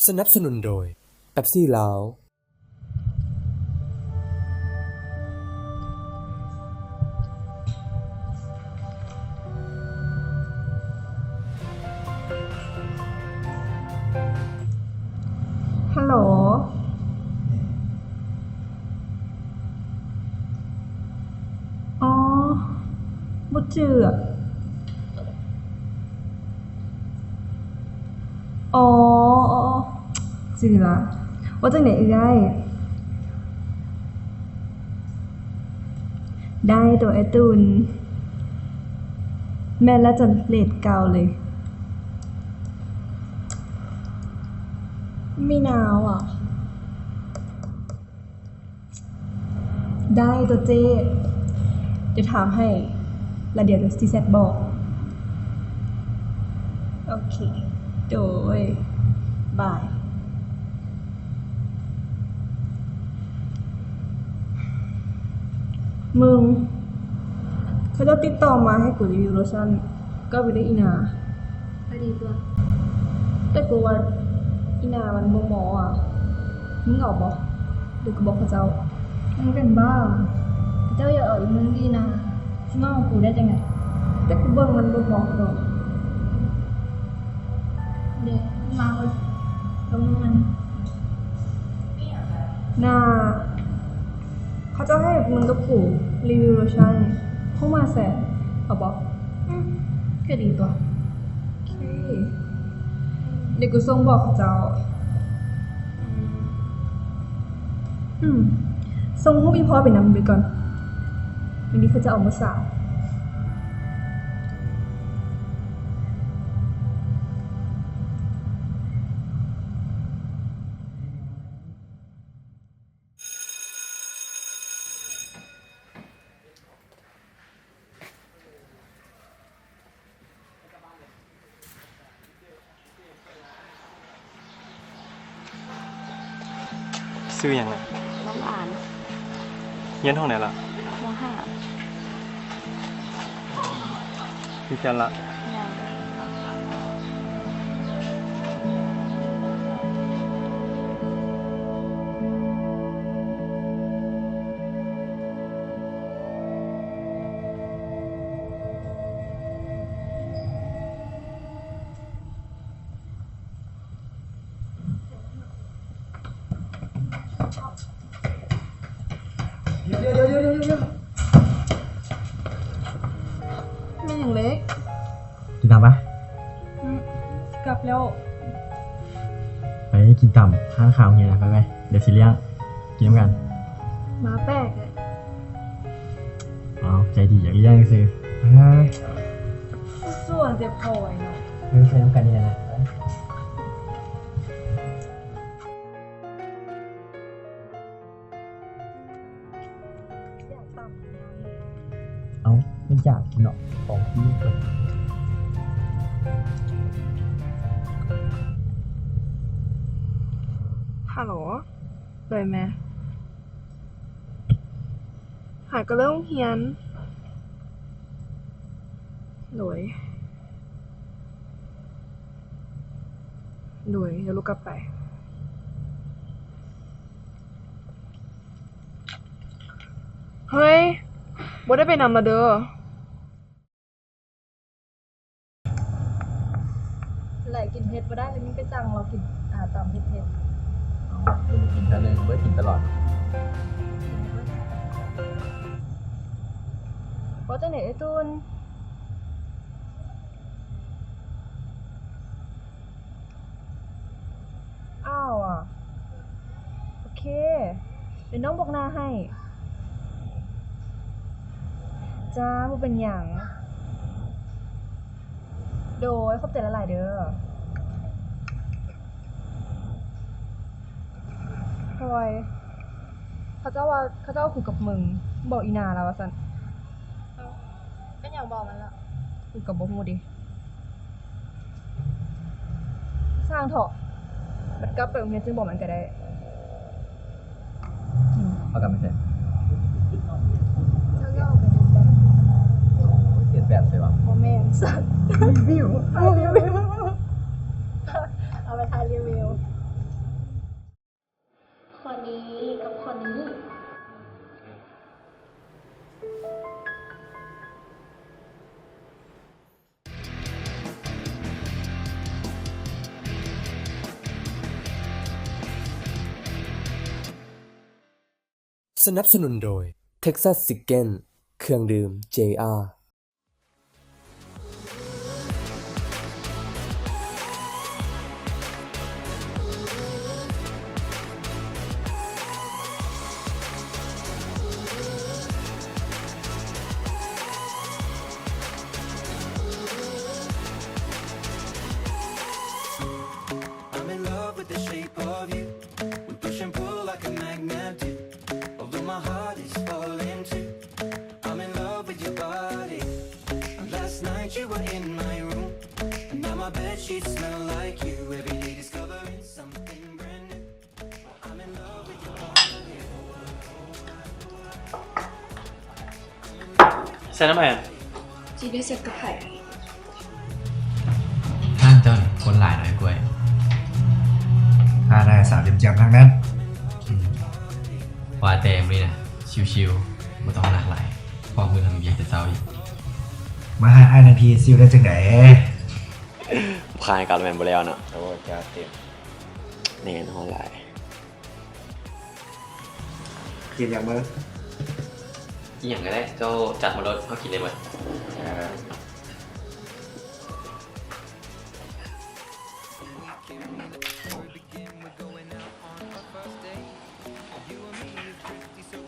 ສະໜັບສະໜູນໂດຍ ເປັບຊີລາວ. ຮັລໂຫຼ ອໍ ບໍ່ຈື່ອະ. ອໍ ອໍ ຈື່ລະ. ວ່າຈັ່ງໃດເອື້ອຍ? ໄດ້ຕົວເອື້ອຍຕູນ. ແມ່ນລະ ຈະເລດເກົ່າເລີຍ. ມີນາວອະ. ໄດ້ຕົວເຈ້ ດຽວຖາມໃຫ້ ລະດຽວຊິແຊັດບອກ. ໂອເຄ ໂດຍ ບາຍ. ມຶງ ເຂົາເຈົ້າຕິດຕໍ່ມາໃຫ້ກູຣີວິວໂລຊັນ ກັບວິວເດອີນາ. ກໍດີຕົວະ ແຕ່ກູວ່າອີນາມັນບໍ່ເໝາະອະ. ມຶງເອົາບໍ່ ຫຼືກູບອກເຂົາເຈົ້າ? ມຶງເປັນບ້າຫວາ? ເຂົາເຈົ້າຢາກເອົາອີ່ມຶງດີນາ ຊິມາເອົາກູໄດ້ຈັ່ງໃດ? ແຕ່ກູເບິ່ງມັນບໍ່ເໝາະດອກ. ເດ ມາເວີຍ ລົງມືມັນ ໜ້າ. ເຂົາເຈົ້າໃຫ້ມຶງກັບກູຣີວິວໂລຊັນ ຄົງມາແສນ ເອົາບໍ່? ອືມ ກໍດີຕົວະ. ໂອເຄ ດຽວກູສົ່ງບອກເຂົາເຈົ້າ. ອືມ ສົ່ງຮູບອີ່ພໍ່ໄປນຳເລີຍກ່ອນ ບາງທີເຂົາເຈົ້າເອົາມາສາວ. ຊື່ຫຍັງລະ? ນ້ອງອານ. ຮຽນຫ້ອງໃດລະ? ມໍຫ້າ. ມີແຟນລະ? ຍັງ. ດຽວໆໆໆ ແມ່ນຫຍັງເລັກ? ກິນນ້ຳປະ? ອືມ ຊິກັບແລ້ວ. ໄປກິນຕຳຮ້ານຂ້າງໂຮງຮຽນນະ ໄປໆ ດຽວຊິລ້ຽງ ກິນນຳກັນ. ມາແປກເລີຍ. ເອົາ ໃຈດີ ຢາກລ້ຽງຊື່. ເອີ ສ່ວນແຕ່ພອຍເນາະ. ເອີ ໄປນຳກັນນີ້ແຫຼະນະ. ເອົ້າ ມັນຢາກກິນເນາະ ຂອງກິນເພິ່ນ. ຮັລໂຫຼ ໂດຍແມ່. ຫາກໍເລີກໂຮງຮຽນ. ໂດຍ ໂດຍ ດຽວລູກກັບໄປ. ເຮີ້ຍ ບໍ່ໄດ້ໄປນຳລະເດີ. ຫຼາຍກິນເຜັດບໍ່ໄດ້ ລະມີໄປສັ່ງລາວກິນ ອາ ຕຳເຜັດໆ. ເອົ້າ ຄືບໍ່ກິນເທື່ອໜຶ່ງ ບໍ່ໄດ້ກິນຕະຫຼອດ. ວ່າຈັ່ງໃດເອື້ອຍຕູນ? ອ້າວ ໂອເຄ ດຽວນ້ອງບອກໜ້າໃຫ້. ຈ້າ ບໍ່ເປັນຫຍັງ. ໂດຍ ຂອບໃຈຫຼາຍໆເດີ. ພອຍ ເຂົາເຈົ້າວ່າ ເຂົາເຈົ້າເອົາກູກັບມຶງ ບອກອີ່ໜ້າລະວ່າຊັ້ນ. ເອົ້າ ເປັນຫຍັງບອກມັນລະ? ກູກໍບໍ່ຮູ້ເດ. ຊ່າງເຖາະ ບັດກັບໄປໂຮງຮຽນຈຶ່ງບອກມັນກໍໄດ້. ເອົາກັບໄປໃສ? ເຈົ້າເຈົ້າໄປເຮັດແບບ. ເຮັດແບບໃສວະ? ບໍ່ແມ່ນ ສັດ ຣີວິວ ຖ່າຍຣີວິວ ເອົາໄປຖ່າຍຣີວິວ. ສະໜັບສະໜູນໂດຍ Texas Chicken ເຄື່ອງດື່ມ ເຈ ອາ. I'm in love with the shape of you. We push and pull like a magnet do. Although my heart is falling too. I'm in love with your body. And last night you were in my room. And now my bed sheets smell like you. Every day discovering something brand new. ໃສ່ນ້ຳແອນ ຈີໄດ້ເຊັດກັບໃຜ? ຮ້ານເຈົ້ານີ້ຄົນຫຼາຍໜ້ອຍກວ່າ. ຮ້ານອ້າຍສາວແຈ່ມໆທັງນັ້ນ. ອືມ ວ່າແຕ່ມື້ນີ້ນະ ຊິວໆ ບໍ່ຕ້ອງໜັກຫຼາຍ ເພາະມື້ທຳວຽກແຕ່ເຊົ້າອີກ. ມາຫາອ້າຍນະ ພີ່ຊິວໄດ້ຈັ່ງໃດ? ບໍ່ຂາຍກັນແມ່ນບໍ່ແລ້ວເນາະ. ໂອ້ ຈັດເຕັມ ແນ່ນອນຫຼາຍ. ກິນຫຍັງເບິ່ງ? ກິນຫຍັງກໍໄດ້ ເຈົ້າຈັດມາໂລດ ເຮົາກິນໄດ້ເບິດ. ເອີ